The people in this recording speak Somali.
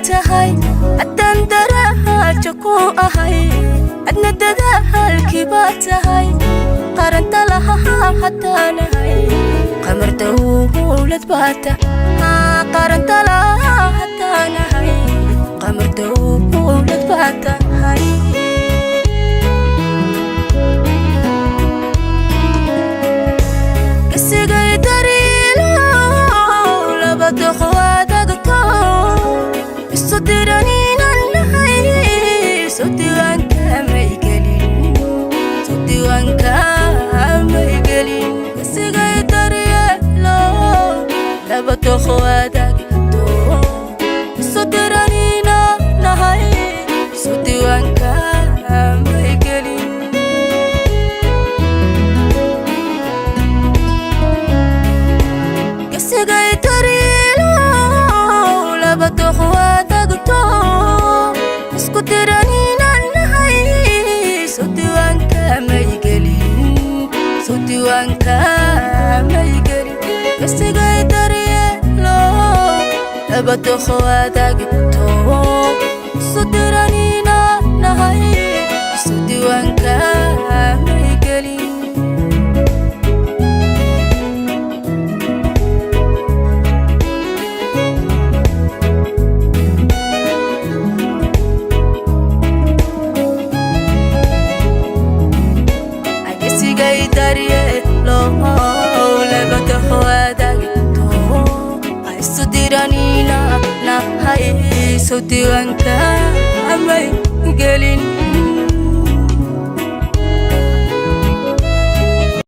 Tahay haddaan daraajo ku ahay, adna dadaalkii baa tahay. Qaranta lahaa haddaanahay, qamar dawlad baa tahay. Qaranta lahaa haddaanahay, qamar dawlad baa tahay. Kasigay dariilo laba doqo adagto isu diraniinan nahay, so diiwaanka may gelin, so diiwaanka may gelin. Kasigay daryeelo laba doqo adagto isu diraniina nahay, so diiwaanka may gelin. Kasigay daryeelo laba doqo adagto isku diraniinan nahay, so diiwaanka may gelin, so diiwaanka may gelin. Kasigay daryeelo laba doqo adagto isu diraniina nahay, so diiwaanka may gelin. Agesigay daryeelo laba doqo adagto isu diraniina nahay, so diiwaanka may gelin.